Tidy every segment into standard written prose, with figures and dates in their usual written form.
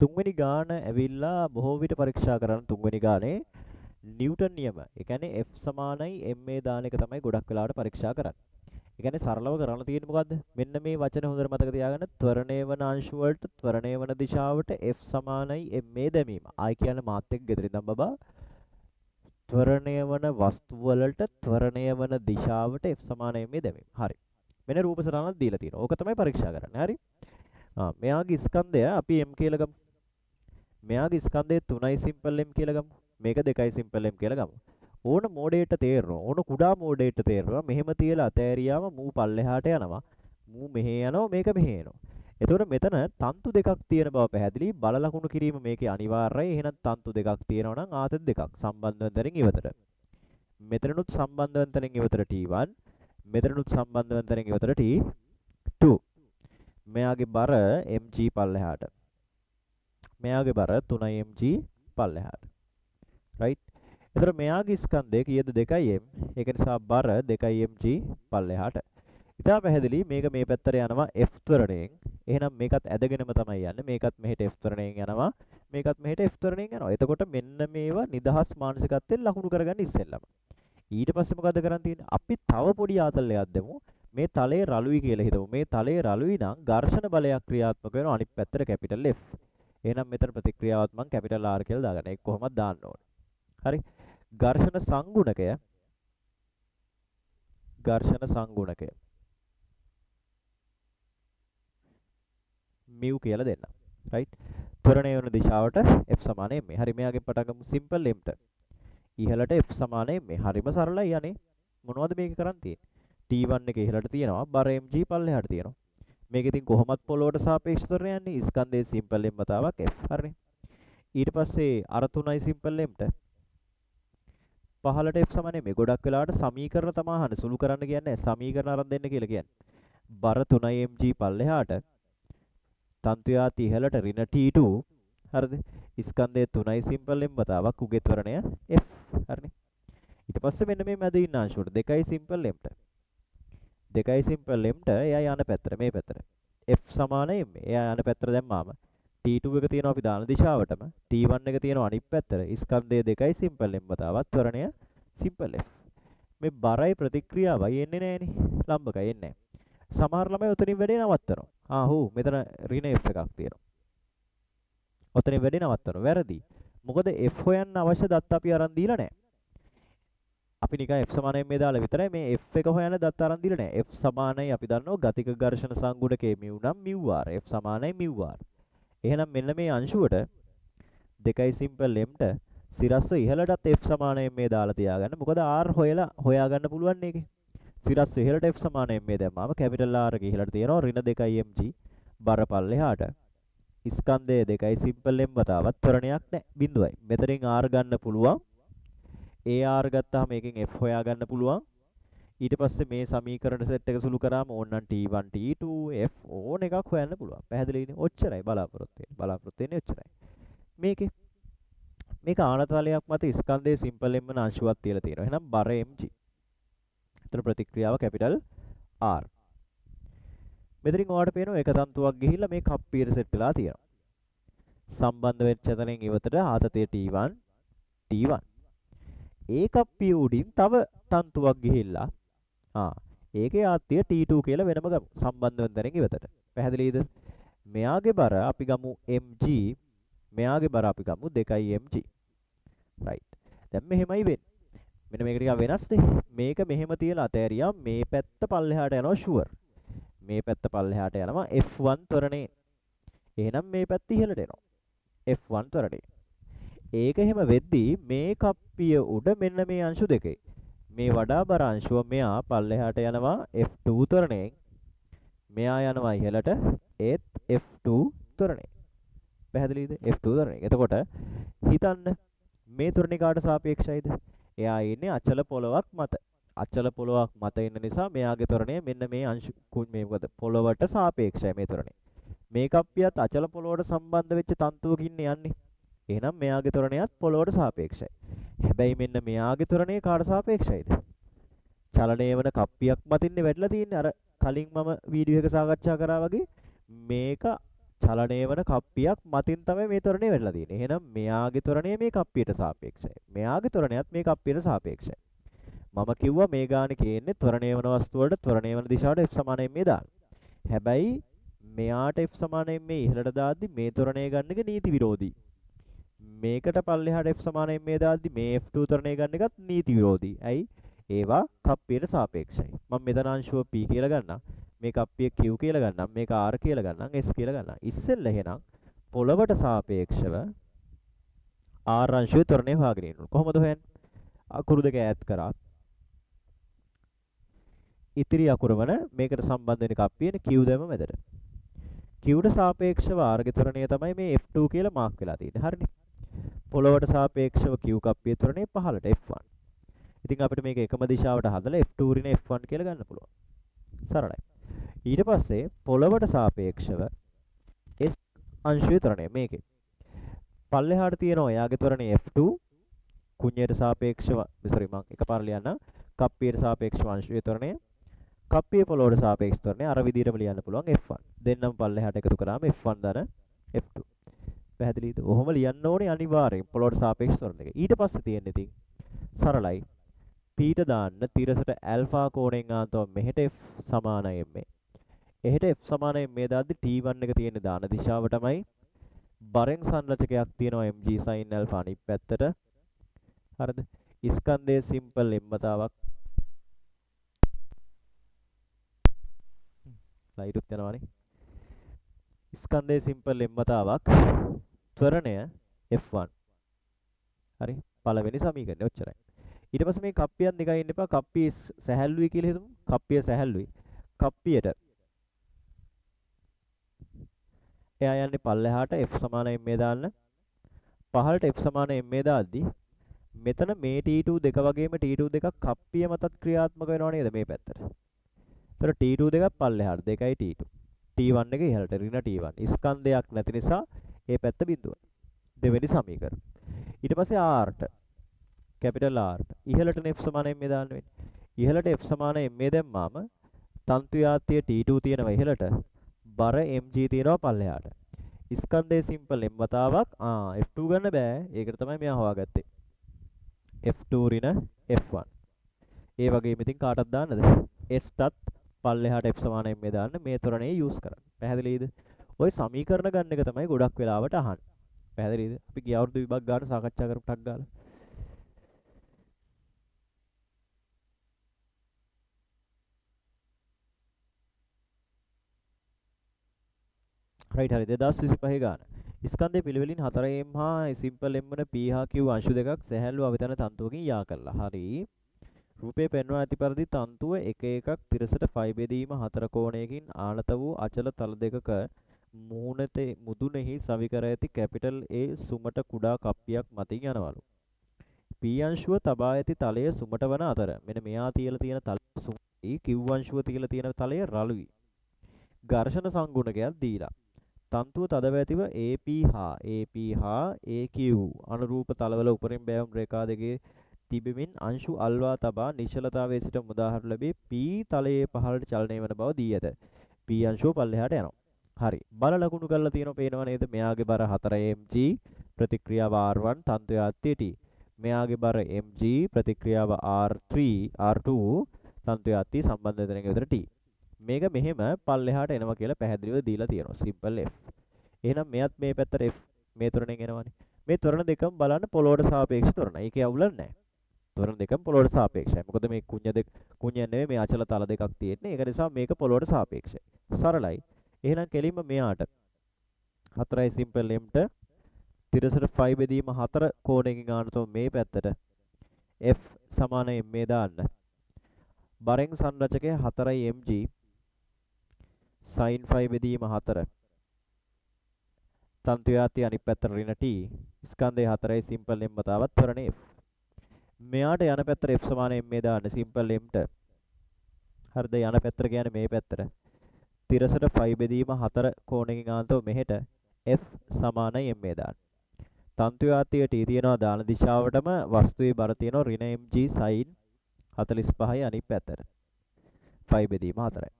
තුන්වෙනි ගාන ඇවිල්ලා බොහෝ විට පරීක්ෂා කරන තුන්වෙනි ගානේ නිව්ටන් නියම. ඒ කියන්නේ F සමානයි ma දාන එක තමයි ගොඩක් වෙලාවට පරීක්ෂා කරන්නේ. ඒ කියන්නේ සරලව කරන්න තියෙන්නේ මොකද්ද? මෙන්න මේ වචන හොඳට මතක තියාගන්න. ත්වරණය වන අංශු වලට ත්වරණය වන දිශාවට F සමානයි ma දැමීම. ආයි කියන්නේ මාත් එක්ක ගෙදර ඉඳන් බබා ත්වරණය වන වස්තු වලට ත්වරණය වන දිශාවට F සමානයි ma දැමීම. හරි. මෙන්න රූප සටහනක් දීලා තියෙනවා. ඕක තමයි පරීක්ෂා කරන්නේ. හරි. මෙයාගේ ස්කන්ධය අපි m කියලා ගමු. මෙයාගේ ස්කන්ධය 3යි සිම්පල් m කියලා ගමු. මේක 2යි සිම්පල් m කියලා ගමු. ඕන මෝඩේට තේරෙනවා. ඕන කුඩා මෝඩේට තේරෙනවා. මෙහෙම තියලා අතෑරියාම මූ පල්ලෙහාට යනවා. මූ මෙහෙ යනවා. මේක මෙහෙ එනවා. එතකොට මෙතන තන්තු දෙකක් තියෙන බව පැහැදිලි. බල ලකුණු කිරීම මේකේ අනිවාර්යයි. එහෙනම් තන්තු දෙකක් තියෙනවා නම් ආතති දෙකක් සම්බන්ධ වෙන තැනින් ඉවතට. මෙතනනුත් සම්බන්ධ වෙන තැනින් ඉවතට T1. මෙතනනුත් සම්බන්ධ වෙන තැනින් ඉවතට T2. මෙයාගේ බර mg පල්ලෙහාට. මෙයාගේ බර 3mg පල්ලෙහාට. රයිට්. එතකොට මෙයාගේ ස්කන්ධය කීයද? 2m. ඒක නිසා බර 2mg පල්ලෙහාට. ඉතා පැහැදිලි මේක මේ පැත්තට යනවා F ත්වරණයෙන්. එහෙනම් මේකත් ඇදගෙනම තමයි යන්නේ. මේකත් මෙහෙට F ත්වරණයෙන් යනවා. මේකත් මෙහෙට F ත්වරණයෙන් යනවා. එතකොට මෙන්න මේවා නිදහස් මානසිකත්වයෙන් ලකුණු කරගන්න ඉස්සෙල්ලම. ඊට පස්සේ මොකද කරන් තියෙන්නේ? අපි තව පොඩි ආතල් එකක් දෙමු. මේ තලයේ රළුයි කියලා හිතමු. මේ තලයේ රළුයි නම් ඝර්ෂණ බලයක් ක්‍රියාත්මක වෙනවා අනිත් පැත්තට කැපිටල් F. එහෙනම් මෙතන ප්‍රතික්‍රියාවත් මං කැපිටල් R කියලා දාගන්න. ඒක කොහොමද දාන්න ඕනේ. හරි. ඝර්ෂණ සංගුණකය ඝර්ෂණ සංගුණකය මියු කියලා දෙන්න. රයිට්. ත්වරණය වෙන දිශාවට F සමානයි ma. හරි, මෙයාගෙන් පටන් ගමු සිම්පල් m ට. ඉහළට F සමානයි ma. හරිම සරලයි අනේ. මොනවද මේක කරන් තියෙන්නේ? T1 එක ඉහළට තියෙනවා, බර mg පල්ලෙහාට තියෙනවා. මේක ඉතින් කොහොමත් පොළොවට සාපේක්ෂ ත්වරණය යන්නේ. ස්කන්ධයේ සිම්පල් m වතාවක් F. හරිනේ. ඊට පස්සේ අර 3යි සිම්පල් m ට පහළට F සමානයි මේ. ගොඩක් වෙලාවට සමීකරණ තමයි අහන්නේ. සුළු කරන්න කියන්නේ නැහැ. සමීකරණ අරන් දෙන්න කියලා කියන්නේ. බර 3mg පල්ලෙහාට තන්තු යාති ඉහළට ඍණ T2. හරිද? ස්කන්ධයේ 3යි සිම්පල් m වතාවක් උගේ ත්වරණය F. හරිනේ. ඊට පස්සේ මෙන්න මේ මැද ඉන්න අංශුවට 2යි සිම්පල් m ට 2යි සිම්පල් m ට එයා යන පැත්තට මේ පැත්තට F සමානයි m. එයා යන පැත්තට දැම්මාම T2 එක තියෙනවා අපි දාන දිශාවටම, T1 එක තියෙනවා අනිත් පැත්තට. ස්කන්ධය 2යි සිම්පල් m වතාවක් ත්වරණය සිම්පල් F. මේ බරයි ප්‍රතික්‍රියාවයි එන්නේ නෑනේ. ලම්බකයි එන්නේ නෑ. සමහර ළමයි ඔතනින් වැඩේ නවත්තනවා. ආ හූ මෙතන ඍණ F එකක් තියෙනවා. ඔතනින් වැඩේ නවත්තනවා. වැරදි. මොකද F හොයන්න අවශ්‍ය දත්ත අපි අරන් දීලා නෑ. අපි නිකන් F සමානයි ma දාලා විතරයි මේ F එක හොයන්න දත්ත අරන් දීලා නෑ. F සමානයි අපි දන්නවා ගතික ඝර්ෂණ සංගුණකයේ මියු නම් මියු R. F සමානයි මියු R. එහෙනම් මෙන්න මේ අංශුවට 2යි සිම්පල් m ට සිරස්ව ඉහළටත් F සමානයි ma දාලා තියාගන්න. මොකද R හොයලා හොයාගන්න පුළුවන් ඒකේ. සිරස්ව ඉහළට F සමානයි ma දැම්මාම කැපිටල් R එක ඉහළට තියෙනවා ඍණ 2mg බර පල්ලෙහාට. ස්කන්ධය 2යි සිම්පල් m වතාවක් ත්වරණයක් නෑ බිඳුවයි. මෙතනින් R ගන්න පුළුවන්. ඒ R ගත්තාම මේකෙන් F හොයාගන්න පුළුවන්. ඊට පස්සේ මේ සමීකරණ සෙට් එක සුළු කරාම ඕනනම් T1 T2 F ඕන එකක් හොයන්න පුළුවන්. පැහැදිලිනේ? ඔච්චරයි බලාපොරොත්තු වෙන්නේ. බලාපොරොත්තු වෙන්නේ ඔච්චරයි. මේකේ මේක ආනතලයක් මත ස්කන්ධයේ සිම්පල් m වන අංශුවක් තියලා තියෙනවා. එහෙනම් බර mg. එතන ප්‍රතික්‍රියාව කැපිටල් R. මෙතනින් ඔයාලට පේනවා එක තන්තුවක් ගිහිල්ලා මේ කප්පියට සෙට් වෙලා තියෙනවා. සම්බන්ධ වෙච්ච තැනින් ඉවතට ආතතිය T1 T1. ඒ කප්පිය උඩින් තව තන්තුවක් ගිහිල්ලා ඒකේ ආතතිය T2 කියලා වෙනම ගමු. සම්බන්ධ වෙන තැනින් ඉවතට. පැහැදිලිද? මෙයාගේ බර අපි ගමු mg. මෙයාගේ බර අපි ගමු 2mg. Right. දැන් මෙහෙමයි වෙන්නේ. මෙන්න මේක ටිකක් වෙනස්නේ. මේක මෙහෙම තියලා අතෑරියා මේ පැත්ත පල්ලෙහාට යනවා ෂුවර්. මේ පැත්ත පල්ලෙහාට යනවා F1 ත්වරණේ. එහෙනම් මේ පැත්ත ඉහළට එනවා. F1 ත්වරණේ. ඒක එහෙම වෙද්දී මේ කප්පිය උඩ මෙන්න මේ අංශු දෙකේ. මේ වඩා බර අංශුව මෙයා පල්ලෙහාට යනවා F2 ත්වරණයෙන්. මෙයා යනවා ඉහළට ඒත් F2 ත්වරණේ. පැහැදිලිද? F2 ත්වරණේ. එතකොට හිතන්න මේ ත්වරණේ කාට සාපේක්ෂයිද? එයා ඉන්නේ අචල පොළවක් මත. අචල පොළවක් මත ඉන්න නිසා මෙයාගේ ත්වරණය මෙන්න මේ අංශු මේ මොකද පොළවට සාපේක්ෂයි මේ ත්වරණය. මේ කප්පියත් අචල පොළවට සම්බන්ධ වෙච්ච තන්තුවකින් යන්නේ. එහෙනම් මෙයාගේ ත්වරණයත් පොළවට සාපේක්ෂයි. හැබැයි මෙන්න මෙයාගේ ත්වරණය කාට සාපේක්ෂයිද? චලනය වන කප්පියක් මතින්නේ වැටලා තියෙන්නේ. අර කලින් මම වීඩියෝ එක සාකච්ඡා කරා වගේ මේක චලනය වන කප්පියක් මතින් තමයි මේ ත්වරණය වැටලා තියෙන්නේ. එහෙනම් මෙයාගේ ත්වරණය මේ කප්පියට සාපේක්ෂයි. මෙයාගේ ත්වරණයත් මේ කප්පියට සාපේක්ෂයි. මම කිව්වා මේ ගානේ කියන්නේ ත්වරණය වන වස්තු වලට ත්වරණය වන දිශාවට F සමාන ma දාන්න. හැබැයි මෙයාට F සමාන ma ඉහළට දාද්දි මේ ත්වරණය ගන්න එක නීති විරෝධී. මේකට පල්ලෙහාට F සමාන ma දාද්දි මේ F2 ත්වරණය ගන්න එකත් නීති විරෝධී. ඇයි? ඒවා කප්පියට සාපේක්ෂයි. මම මෙතන අංශුව P කියලා ගන්නම්. මේ කප්පිය Q කියලා ගන්නම්. මේක R කියලා ගන්නම්. S කියලා ගන්නම්. ඉස්සෙල්ල එහෙනම් පොළවට සාපේක්ෂව R අංශුවේ ත්වරණය හොයාගෙන ඉන්න ඕන. කොහොමද හොයන්නේ? අකුරු දෙක ඈත් කරා. ඉතිරි අකුර වන මේකට සම්බන්ධ වෙන කප්පියනේ Q දැම්ම මැදට. Q ට සාපේක්ෂව R ගේ ත්වරණය තමයි මේ F2 කියලා මාක් වෙලා තියෙන්නේ. හරිනේ. පොළවට සාපේක්ෂව Q කප්පිය ත්වරණය පහළට F1. ඉතින් අපිට මේක එකම දිශාවට හදලා F2 ඍණ F1 කියලා ගන්න පුළුවන්. සරලයි. ඊට පස්සේ පොළවට සාපේක්ෂව S අංශුවේ ත්වරණය මේකේ. පල්ලෙහාට තියෙනවා එයාගේ ත්වරණය F2 කුඤ්ඤයට සාපේක්ෂව සෝරි මං එකපාර ලියන්නම්. කප්පියට සාපේක්ෂව අංශුවේ ත්වරණය, කප්පිය පොළවට සාපේක්ෂ ත්වරණය අර විදිහටම ලියන්න පුළුවන් F1. දෙන්නම පල්ලෙහාට එකතු කරාම F1 ධන F2. පැහැදිලිද? ඔහොම ලියන්න ඕනේ අනිවාර්යෙන් පොළවට සාපේක්ෂ ත්වරණ එක. ඊට පස්සේ තියෙන්නේ ඉතින් සරලයි. P ට දාන්න තිරසට ඇල්ෆා කෝණයෙන් ආන්තව මෙහෙට F සමානයි ma. එහෙට F සමානයි ma දාද්දි T1 එක තියෙන්නේ දාන දිශාවටමයි. බරෙන් සංරචකයක් තියෙනවා mg sin alpha අනිත් පැත්තට. හරිද? ස්කන්ධයේ සිම්පල් m වතාවක් ලයිටුත් යනවානේ. ස්කන්ධයේ සිම්පල් m වතාවක් ත්වරණය F1. හරි, පළවෙනි සමීකරණය ඔච්චරයි. ඊට පස්සේ මේ කප්පියත් නිකන් ඉන්න එපා. කප්පිය සැහැල්ලුයි කියලා හිතමු. කප්පිය සැහැල්ලුයි. කප්පියට එයා යන්නේ පල්ලෙහාට F සමාන ma දාන්න. පහළට F සමාන ma දාද්දි මෙතන මේ T2 දෙක වගේම T2 දෙකක් කප්පිය මතත් ක්‍රියාත්මක වෙනව නේද මේ පැත්තට. ඒතර T2 දෙකක් පල්ලෙහාට 2යි T2. T1 එක ඉහළට ඍණ T1. ස්කන්ධයක් නැති නිසා ඒ පැත්ත බිඳුව. දෙවෙනි සමීකරණ. ඊට පස්සේ R ට කැපිටල් R ට ඉහළට F සමාන ma දාන්න වෙන්නේ. ඉහළට F සමාන ma දැම්මාම තන්තු යාත්‍ය T2 තියෙනවා ඉහළට, බර mg තියෙනවා පල්ලෙහාට. ස්කන්ධයේ සිම්පල් m වතාවක් F2 ගන්න බෑ. ඒකට තමයි මෙයා හොයාගත්තේ. F2 ඍණ F1. ඒ වගේම ඉතින් කාටද දාන්නද? S ටත් පල්ලෙහාට F සමාන ma දාන්න මේ ත්වරණය යූස් කරන්න. පැහැදිලිද? ඔය සමීකරණ ගන්න එක තමයි ගොඩක් වෙලාවට අහන්නේ. පැහැදිලිද? අපි ගිය අවුරුදු විභාග ගන්න සාකච්ඡා කරමු ටක් ගාලා. රයිට් හරි 2025 ගාන. ස්කන්ධයේ පිළිවෙලින් 4m හා සිම්පල් m වන P හා Q අංශු දෙකක් සැහැල්ලු අවතන තන්තුවකින් යා කරලා. හරි. රූපේ පෙන්වා ඇති පරිදි තන්තුව එක එකක් තිරසට 5 බෙදීම 4 කෝණයකින් ආනත වූ අචල තල දෙකක මුහුණතේ මුදුනේහි සවි කර ඇති කැපිටල් A සුමට කුඩා කප්පියක් මතින් යනවලු. P අංශුව තබා ඇති තලය සුමට වන අතර මෙන්න මෙයා තියලා තියෙන තලය සුමයි, Q අංශුව තියලා තියෙන තලය රළුයි. ඝර්ෂණ සංගුණකයක් දීලා තන්තුව තදව ඇතිව AP හා AQ අනුරූප තලවල උපරිම බෑවුම් රේඛා දෙකේ තිබෙමින් අංශු අල්වා තබා නිශ්චලතාවයේ සිට මුදාහරු ලැබී P තලයේ පහළට චලනය වන බව දී ඇත. P අංශුව පල්ලෙහාට යනවා. හරි. බල ලකුණු කරලා තියෙනවා පේනව නේද? මෙයාගේ බර 4mg ප්‍රතික්‍රියාව R1 තන්තු යාත්‍ය T. මෙයාගේ බර mg ප්‍රතික්‍රියාව R3 R2 තන්තු යාත්‍ය සම්බන්ධ වෙන එක විතර T. මේක මෙහෙම පල්ලෙහාට එනවා කියලා පැහැදිලිව දීලා තියෙනවා. Simple F. එහෙනම් මෙයත් මේ පැත්තට F මේ ත්වරණයෙන් එනවනේ. මේ ත්වරණ දෙකම බලන්න පොළොවට සාපේක්ෂ ත්වරණ. ඒකේ අවුලක් නැහැ. ත්වරණ දෙකම පොළොවට සාපේක්ෂයි. මොකද මේ කුඤ්ඤ දෙක කුඤ්ඤ නෙවෙයි මේ අචල තල දෙකක් තියෙන්නේ. ඒක නිසා මේක පොළොවට සාපේක්ෂයි. සරලයි. එහෙනම් කෙලින්ම මෙයාට 4යි සිම්පල් m ට තිරසට 5 බෙදීම 4 කෝණයකින් ආනතම මේ පැත්තට F සමාන ma දාන්න. බරෙන් සංරචකය 4යි mg sin 5 බෙදීම 4 තන්තු යාත්‍ය අනිත් පැත්තට ඍණ T ස්කන්ධය 4යි සිම්පල් m වතාවත් ත්වරණ F. මෙයාට යන පැත්තට F සමාන ma දාන්න සිම්පල් m ට. හරිද? යන පැත්තට කියන්නේ මේ පැත්තට. තිරසට 5 බෙදීම 4 කෝණයකින් ආන්තව මෙහෙට F සමානයි ma දාන්න. තන්තු යාත්‍ය T තියෙනවා දාන දිශාවටම වස්තුවේ බර තියෙනවා ඍණ mg sin 45යි අනිත් පැත්තට. 5 බෙදීම 4යි.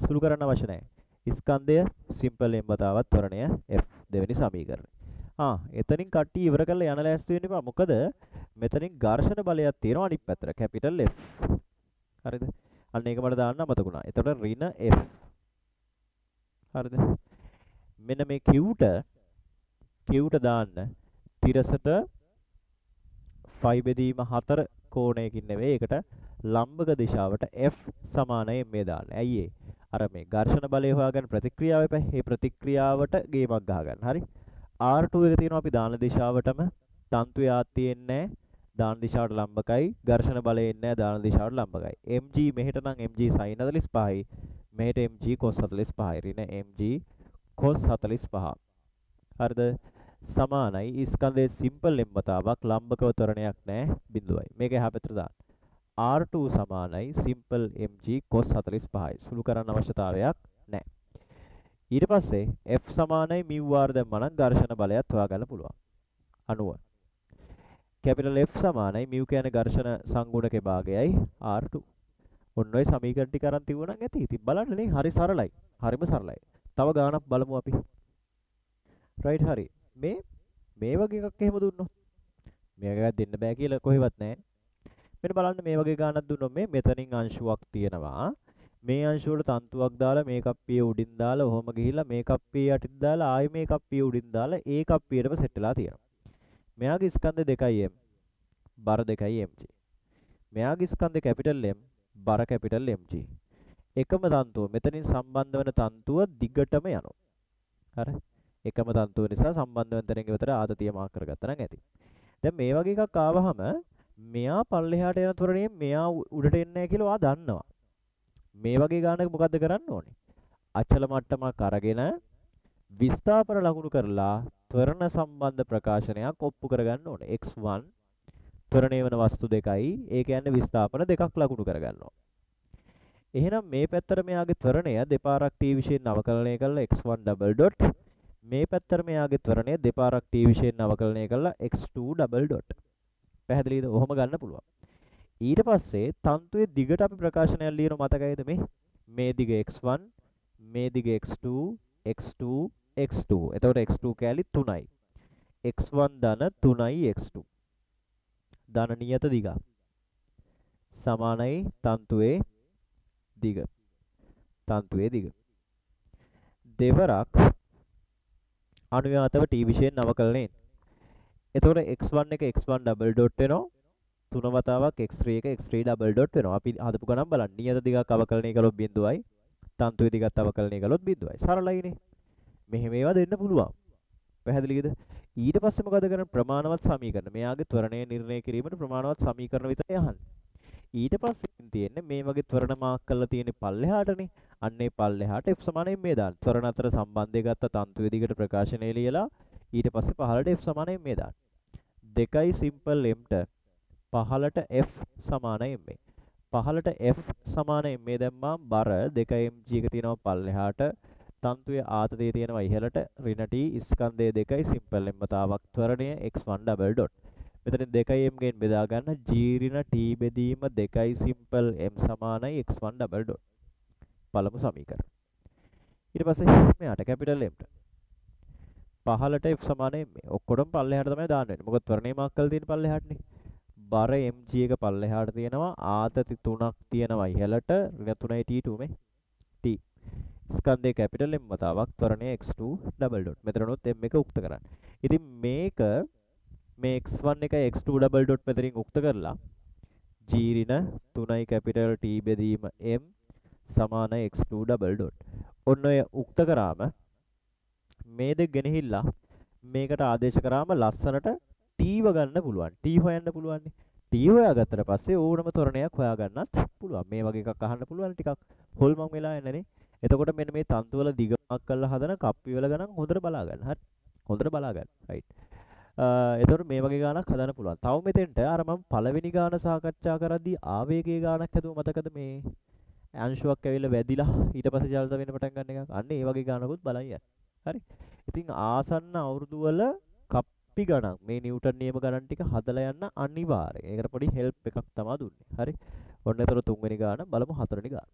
සුළු කරන්න අවශ්‍ය නැහැ. ස්කන්ධය සිම්පල් m වතාවක් ත්වරණය F දෙවෙනි සමීකරණය. එතනින් කට්ටිය ඉවර කරලා යන ලෑස්ති වෙන්න එපා. මොකද මෙතනින් ඝර්ෂණ බලයක් තියෙනවා අනිත් පැත්තට කැපිටල් F. හරිද? අන්න ඒක මට දාන්න අමතක වුණා. එතකොට ඍණ F. හරිද? මෙන්න මේ Qට දාන්න තිරසට ෆයි බෙදීම 4 කෝණයකින් නෙවෙයි, ඒකට ලම්බක දිශාවට F සමානයි ma දාන්න. ඇයි ඒ? අර මේ ඝර්ෂණ බලය හොයාගන්න ප්‍රතික්‍රියාව එපා. මේ ප්‍රතික්‍රියාවට ගේමක් ගහගන්න. හරි. R2 එක තියෙනවා අපි දාන දිශාවටම. තන්තුවේ ආත්තිය එන්නේ නැහැ. දාන දිශාවට ලම්බකයි. ඝර්ෂණ බලය එන්නේ නැහැ. දාන දිශාවට ලම්බකයි. mg මෙහෙට නම් mg sin 45යි. මෙහෙට mg cos 45යි. ඍණ mg cos 45. හරිද? සමානයි ස්කන්ධයේ සිම්පල් m වතාවක් ලම්බකව ත්වරණයක් නැහැ බිඳුවයි. මේක එහා පැත්තට දාන්න. R2 සමානයි සිම්පල් mg cos 45යි. සුළු කරන්න අවශ්‍යතාවයක් නැහැ. ඊට පස්සේ F සමානයි mu r දැම්මා නම් ඝර්ෂණ බලයත් හොයාගන්න පුළුවන්. අණුව. කැපිටල් F සමානයි mu කියන්නේ ඝර්ෂණ සංගුණකේ භාගයයි R2. ඔන්න ඔය සමීකරණ ටික අරන් තිබුණා නම් ඇති. ඉතින් බලන්න නේ හරි සරලයි. හරිම සරලයි. තව ගාණක් බලමු අපි. රයිට් හරි. මේ මේ වගේ එකක් එහෙම දුන්නොත් මේ වගේ එකක් දෙන්න බෑ කියලා කොහෙවත් නෑ. මෙන්න බලන්න මේ වගේ ගාණක් දුන්නොත් මේ මෙතනින් අංශුවක් තියෙනවා. මේ අංශුව වල තන්තුවක් දාලා මේ කප්පිය උඩින් දාලා ඔහොම ගිහිල්ලා මේ කප්පිය යටින් දාලා ආයි මේ කප්පිය උඩින් දාලා ඒ කප්පියටම සෙට් වෙලා තියෙනවා. මෙයාගේ ස්කන්ධ 2m බර 2mg. මෙයාගේ ස්කන්ධ කැපිටල් M බර කැපිටල් mg. එකම තන්තුව මෙතනින් සම්බන්ධ වෙන තන්තුව දිගටම යනවා. හරි. එකම තන්තුව නිසා සම්බන්ධ වෙන තැනින් ඉවතට ආතතිය මාක් කරගත්තා නම් ඇති. දැන් මේ වගේ එකක් ආවහම මෙයා පල්ලෙහාට යන ත්වරණයෙන් මෙයා උඩට එන්නේ නැහැ කියලා ඔයා දන්නවා. මේ වගේ ගානක මොකද්ද කරන්න ඕනේ? අචල මට්ටමක් අරගෙන විස්ථාපන ලකුණු කරලා ත්වරණ සම්බන්ධ ප්‍රකාශනයක් ඔප්පු කරගන්න ඕනේ. x1 ත්වරණය වෙන වස්තු දෙකයි. ඒ කියන්නේ විස්ථාපන දෙකක් ලකුණු කරගන්නවා. එහෙනම් මේ පැත්තට මෙයාගේ ත්වරණය දෙපාරක් t විෂයෙන් අවකලනය කරලා x1 double dot, මේ පැත්තට මෙයාගේ ත්වරණය දෙපාරක් t විෂයෙන් අවකලනය කරලා x2 double dot. පැහැදිලිද? ඔහොම ගන්න පුළුවන්. ඊට පස්සේ තන්තුවේ දිගට අපි ප්‍රකාශනයක් ලියන මතකයිද මේ? මේ දිග x1, මේ දිග x2, x2, x2. එතකොට x2 කෑලි 3යි. x1 ධන 3යි x2. ධන නියත දිග සමානයි තන්තුවේ දිග. තන්තුවේ දිග. දෙවරක් අනුයාතව t විෂයෙන් අවකලනයෙන්. එතකොට x1 එක x1 double dot වෙනවා. තුන වතාවක් x3 එක x3 double dot වෙනවා. අපි හදපු ගණන් බලන්න. නියත දිගක් අවකලනය කළොත් බිඳුවයි. තන්තුවේ දිගත් අවකලනය කළොත් බිඳුවයි. සරලයිනේ. මෙහෙම ඒවා දෙන්න පුළුවන්. පැහැදිලිද? ඊට පස්සේ මොකද කරන්නේ? ප්‍රමාණවත් සමීකරණ. මෙයාගේ ත්වරණය නිර්ණය කිරීමට ප්‍රමාණවත් සමීකරණ විතරයි අහන්නේ. ඊට පස්සේ තියෙන්නේ මේ වගේ ත්වරණ මාක් කරලා තියෙන්නේ පල්ලෙහාටනේ. අන්න ඒ පල්ලෙහාට F සමානයි ma දාන්න. ත්වරණ අතර සම්බන්ධය ගත්ත තන්තුවේ දිගට ප්‍රකාශනය ලියලා ඊට පස්සේ පහළට F සමානයි ma දාන්න. 2 සිම්පල් m ට පහළට F සමානයි ma. පහළට F සමානයි ma දැම්මම බර 2mg එක තියෙනවා පල්ලෙහාට. තන්තුවේ ආතතිය තියෙනවා ඉහළට. ඍණ t ස්කන්ධය 2 සිම්පල් m වතාවක් ත්වරණය x1 double dot. මෙතනින් 2m ගෙන් බෙදා ගන්න g ඍණ t බෙදීම 2 සිම්පල් m සමානයි x1 double dot. පළමු සමීකරණ. ඊට පස්සේ මෙයාට කැපිටල් M ට පහළට F සමානයි ma. ඔක්කොටම පල්ලෙහාට තමයි දාන්න වෙන්නේ. මොකද ත්වරණය මාක් කරලා තියෙන පල්ලෙහාටනේ. බර mg එක පල්ලෙහාට තියෙනවා. ආතති 3ක් තියෙනවා ඉහළට. ඍණ 3යි t2 මේ t. ස්කන්ධය කැපිටල් M වතාවක් ත්වරණය x2 double dot. මෙතනනොත් m එක උක්ත කරන්න. ඉතින් මේක මේ x1 එක x2 double dot මෙතනින් උක්ත කරලා g ඍණ 3යි කැපිටල් T බෙදීම m සමානයි x2 double dot. ඔන්න ඔය උක්ත කරාම මේ දෙක ගෙනහිල්ලා මේකට ආදේශ කරාම ලස්සනට t ව ගන්න පුළුවන්. t හොයන්න පුළුවන්. t හොයාගත්තට පස්සේ ඕනම ත්වරණයක් හොයාගන්නත් පුළුවන්. මේ වගේ එකක් අහන්න පුළුවන් ටිකක් හොල්මන් වෙලා යන්නේ නේ. එතකොට මෙන්න මේ තන්තු වල දිග මාක් කරලා හදන කප්පි වල ගණන් හොඳට බලා ගන්න. හරි. හොඳට බලා ගන්න. රයිට්. එතකොට මේ වගේ ගාණක් හදන්න පුළුවන්. තව මෙතෙන්ට අර මම පළවෙනි ගාණ සාකච්ඡා කරද්දී ආවේගයේ ගාණක් හැදුවා මතකද මේ අංශුවක් ඇවිල්ලා වැදිලා ඊට පස්සේ ජලත වෙන්න පටන් ගන්න එකක්. අන්න ඒ වගේ ගාණකුත් බලන් යන්න. හරි. ඉතින් ආසන්න අවුරුදු වල කප්පි ගණන් මේ නිව්ටන් නියම ගණන් ටික හදලා යන්න අනිවාර්යයි. ඒකට පොඩි හෙල්ප් එකක් තමයි දුන්නේ. හරි. ඔන්න එතකොට තුන්වෙනි ගාණ බලමු හතරවෙනි ගාණ.